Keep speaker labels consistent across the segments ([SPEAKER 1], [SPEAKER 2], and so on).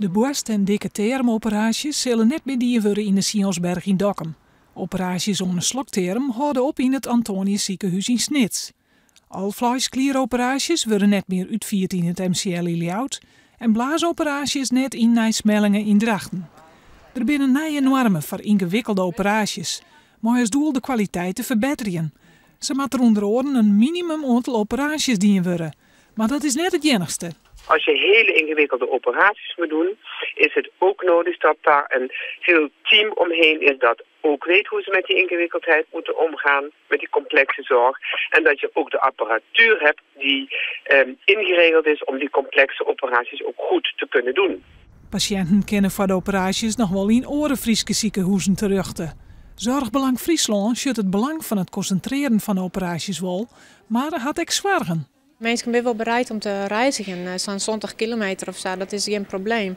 [SPEAKER 1] De boarst en dikke termoperaasjes sille net mear dien wurde yn de Sionsberg yn Dokkum. Operaasjes oan de slokterm hâlde op yn it Antonius sikehûs yn Snits. Alfleisklieroperaasjes wurde net mear útfierd yn it MCL yn Ljouwert en blaasoperaasjes net yn Nij Smellinghe yn Drachten. Der binne nije noarmen foar yngewikkelde operaasjes, mei as doel de kwaliteit te ferbetterjen. Sa moat der ûnder oaren in minimum oantal operaasjes dien wurde. Mar dat is net it iennichste.
[SPEAKER 2] Als je hele ingewikkelde operaties moet doen, is het ook nodig dat daar een heel team omheen is dat ook weet hoe ze met die ingewikkeldheid moeten omgaan, met die complexe zorg. En dat je ook de apparatuur hebt die ingeregeld is om die complexe operaties ook goed te kunnen doen.
[SPEAKER 1] Pasjinten kinne foar de operaasjes noch wol yn oare Fryske sikehuzen terjochte. Zorgbelang Fryslân sjocht it belang fan it konsintrearjen fan de operaasjes wol, mar hat ek soargen.
[SPEAKER 3] Minsken binne wol bereid om te reizgjen, sa'n 70 kilometer of sa, dat is gjin probleem.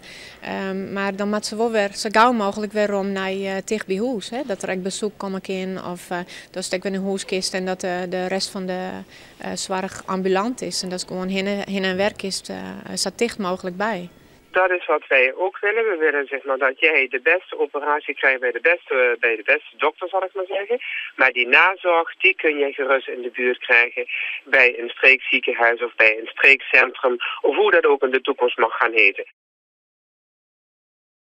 [SPEAKER 3] Mar dan moatte se wol wer sa gau mooglik werom nei ticht by hûs. Hè? Dat der ek besyk komme kin of datst ek wer nei hûs kinst en dat de rest fan de soarch ambulant is. En datst gewoan hinne en wer kinst, sa ticht mooglik by.
[SPEAKER 2] Dat is wat wij ook willen. We willen, zeg maar, dat jij de beste operatie krijgt bij de beste dokter, zal ik maar zeggen. Maar die nazorg, die kun je gerust in de buurt krijgen bij een streekziekenhuis of bij een streekcentrum. Of hoe dat ook in de toekomst mag gaan heten.